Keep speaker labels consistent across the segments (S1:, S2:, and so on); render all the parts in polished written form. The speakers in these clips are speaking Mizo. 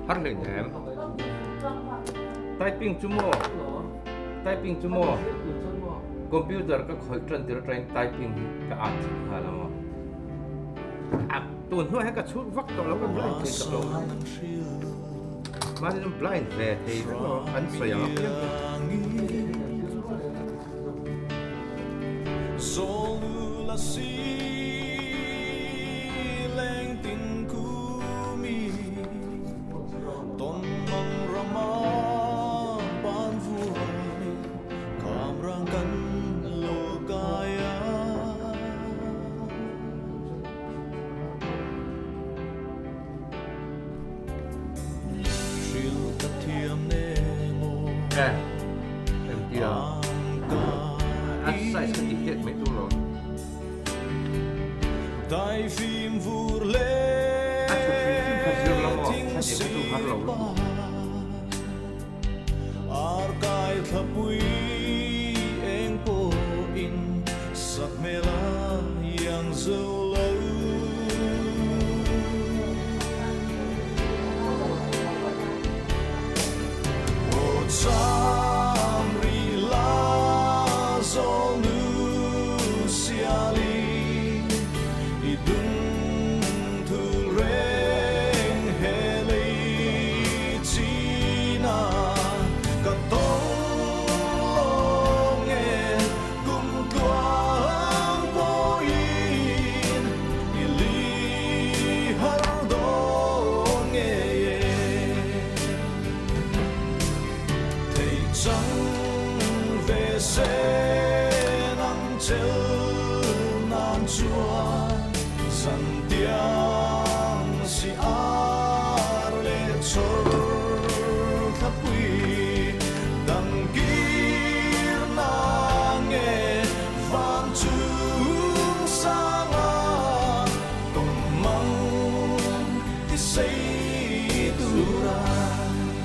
S1: Har hleinem. Typing chu maw? Typing chu maw? Computer ka khawih tan tir atangin typing hi ka at chhin nghal a maw? A tun hnuah hian ka chhut vak tawh lo, ka blind thei tawh lo. Mahni chu blind ve thei vek lo, an sawi ang apiang hi. Eh, engtia a size ka tih tet mai tur lo. A chhut hrim hrim kha zir la maw, hetiang kha chu har lo lutuk.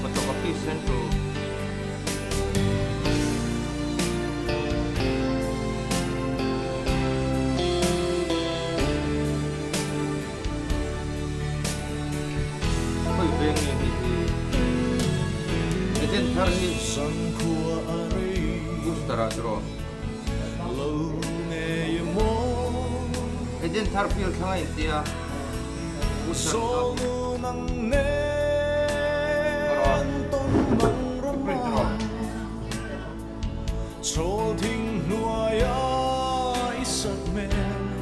S1: Photocopy Central. Khoi veng nge hei hi? Agent thar hi booster ah tiraw? Agent thar field thlang a intia booster ni tawh. Print rawh.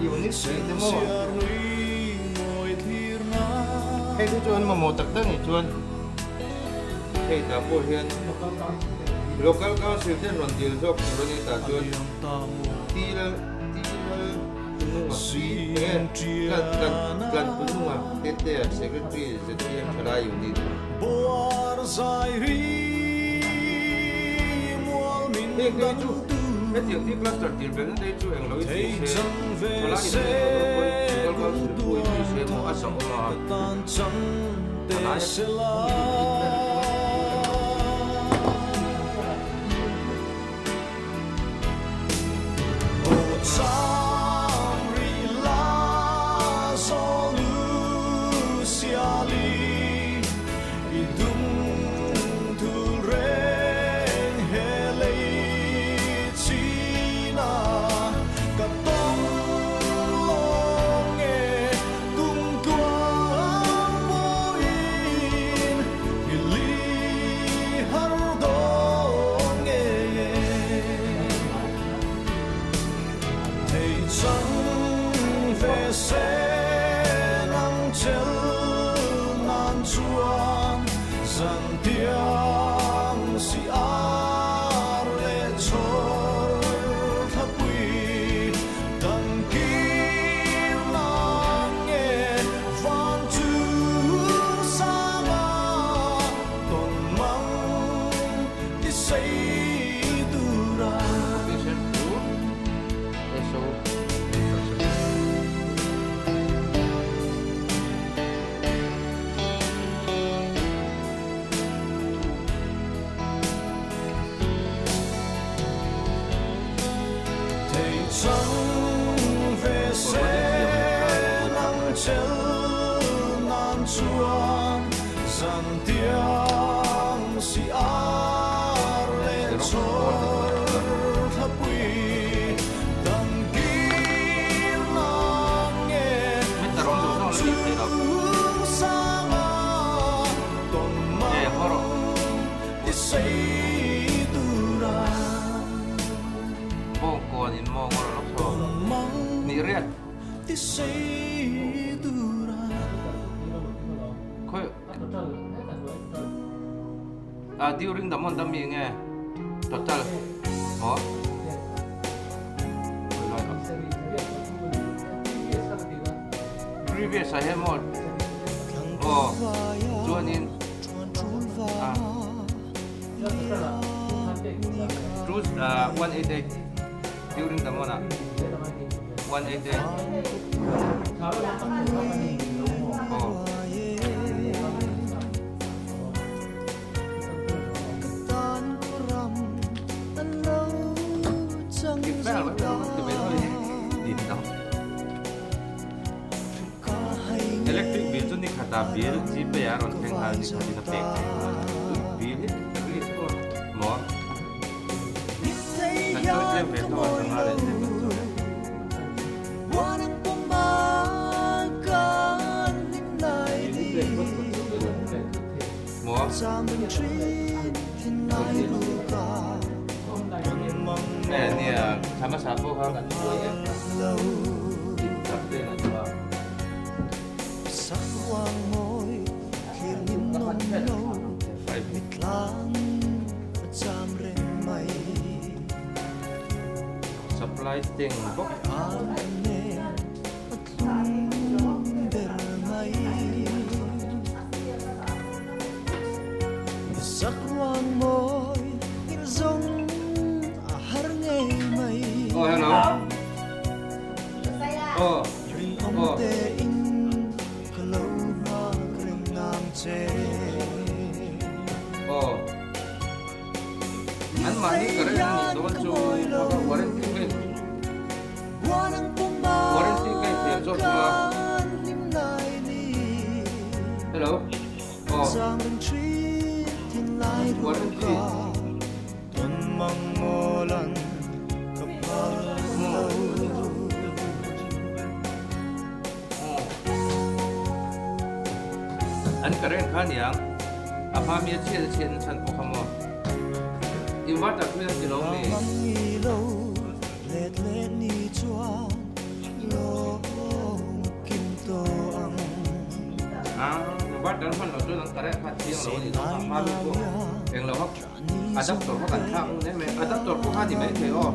S1: Unit leh te maw? Hei te chu an mamawh tak tak nih chuan hei tah pawh hian Local Council ten rawn dil zawk tur a ni tah chuan Til Til Tununga enge Tlan Tlan Tlan Tununga Tetea Secretary ZPM Thalai Unit. Heng te hi chu hetiang hi cluster tir belna te hi chu englo i ti se thalai in an englo pawn local council pawh i ti se maw a zah awm a thalai a a nih theih loh. E haw rawh. Bawngkawn in maw ngaw rawh lawk saw. Nih riat. Khawi Ah during the month a mi nge total maw. Previous ah hian maw aw chuanin ah two 188 during the month ah 188 aw. Electric bill chu ni khatah bill gpay ah a rawn thleng nghal ni khatin a pek theih nghal bill hi maw kan chawi tlem ve tho a sangha leh tlem kan chawi a. Maw? Eh nia thla hmasa pawh kha kan buai em kha. Dik tak te an awm a. Supply tank bawk. Oh hello. Oh. Oh. Oh. An mahni ka reng a nih dawn chu warranty claim. Warranty claim thiam zawk thung a. Hello. Oh. Warranty. An current kha niang a hma mi a chhiat a chhiat na chhan pawh kha maw inverter pawh hian ti lo mi. Inverter hman loh chuan an current kha thiang lo a nih dawn kha a hma mi pawh englo kha adapter kha kan thlak ngun em em adapter pawh kha ni maithei aw.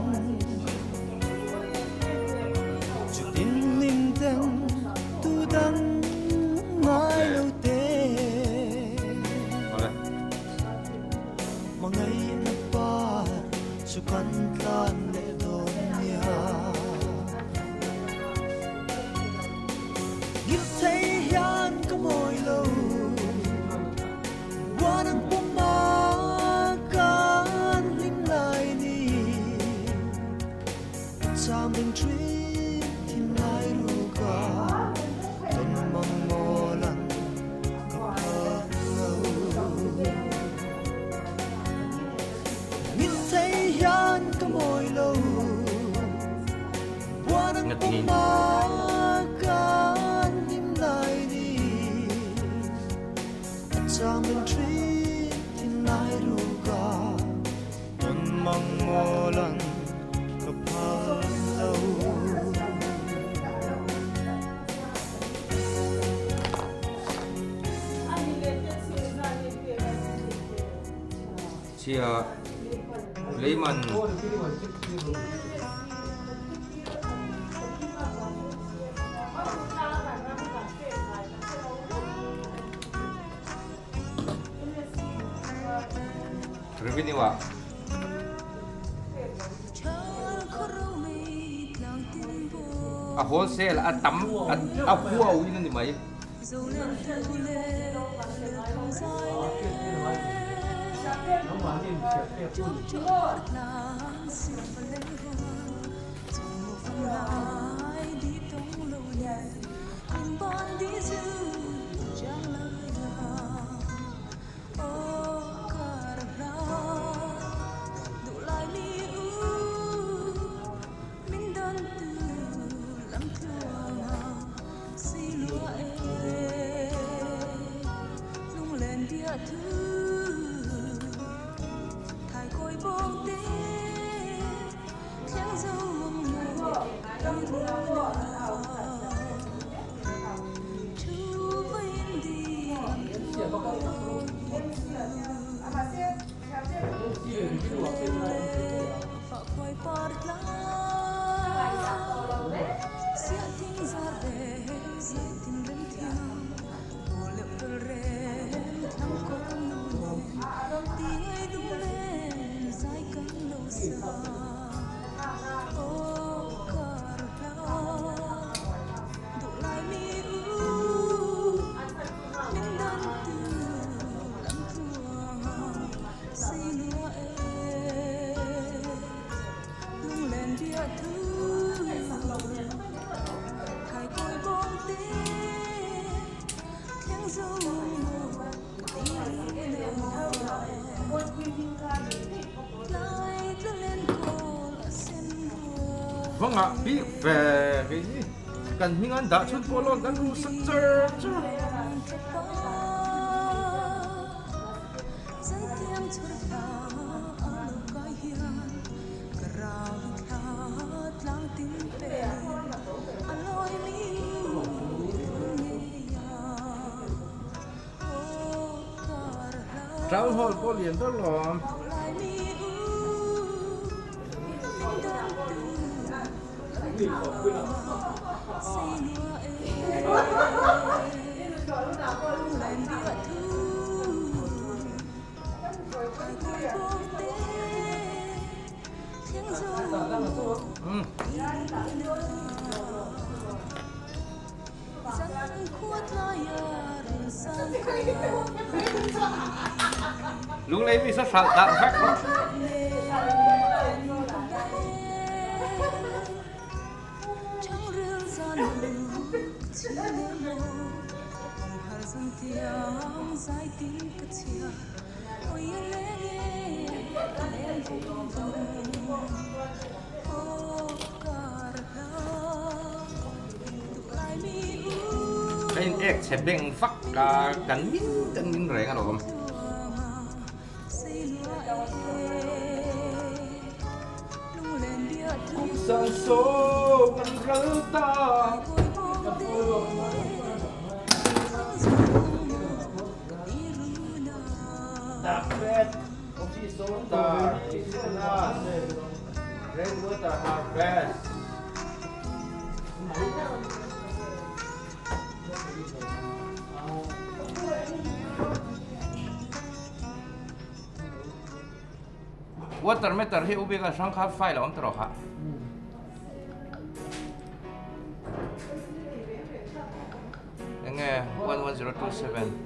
S1: Chhia Leiman Revenue ah a wholesale a tam a huau in a ni mai. Vangah bik ve kei hi kan hming an dah chhun pawh lawn kan ru sak char char. Town Hall pawh lian ber lawm. Lunglei mi sa hralh dah vek rawh. Ka in ek chhe beng vak a, kan min kan min reng alawm. Kum sang sawm an ral ta. Water meter hi u bik a hrang kha file a awm ta rawh kha. Enge 11027.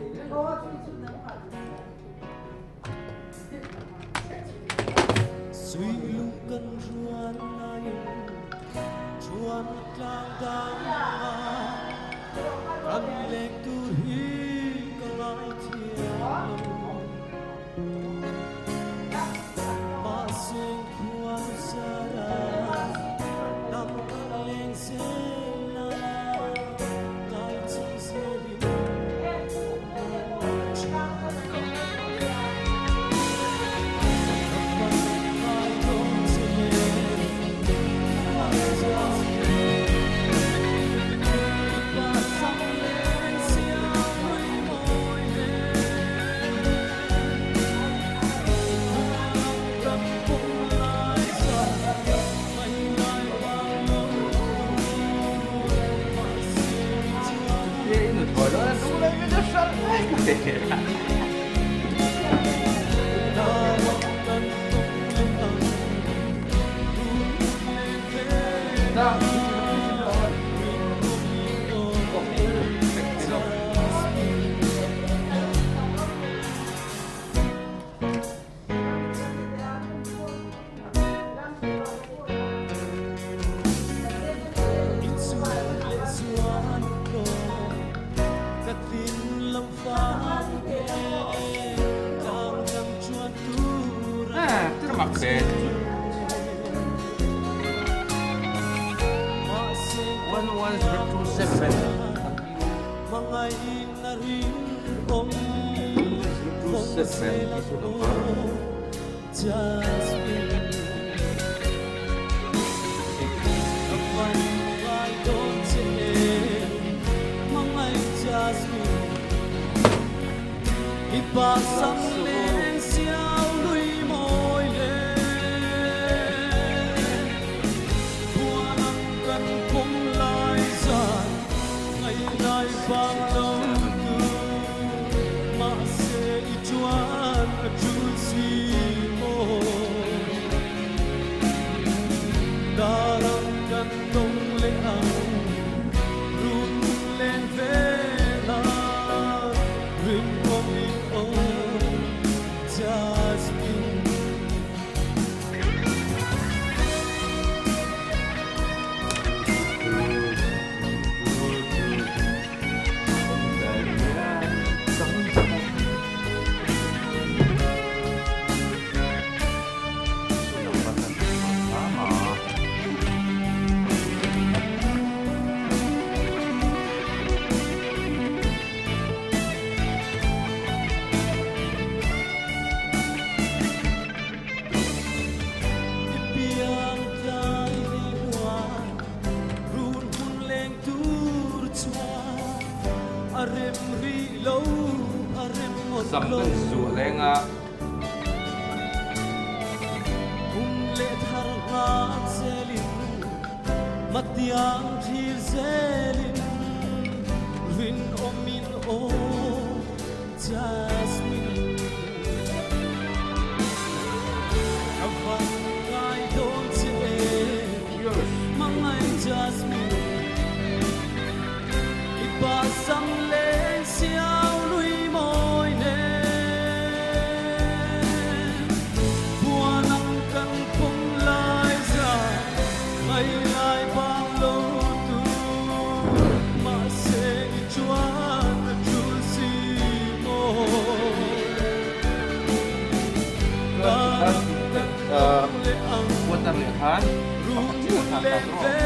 S1: Joseph nen Isua lo kal. Sam kan zuah leng a. Water leh khan a chiah khan ta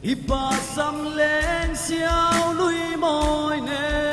S2: I pa sam leng siau lui mawi nen.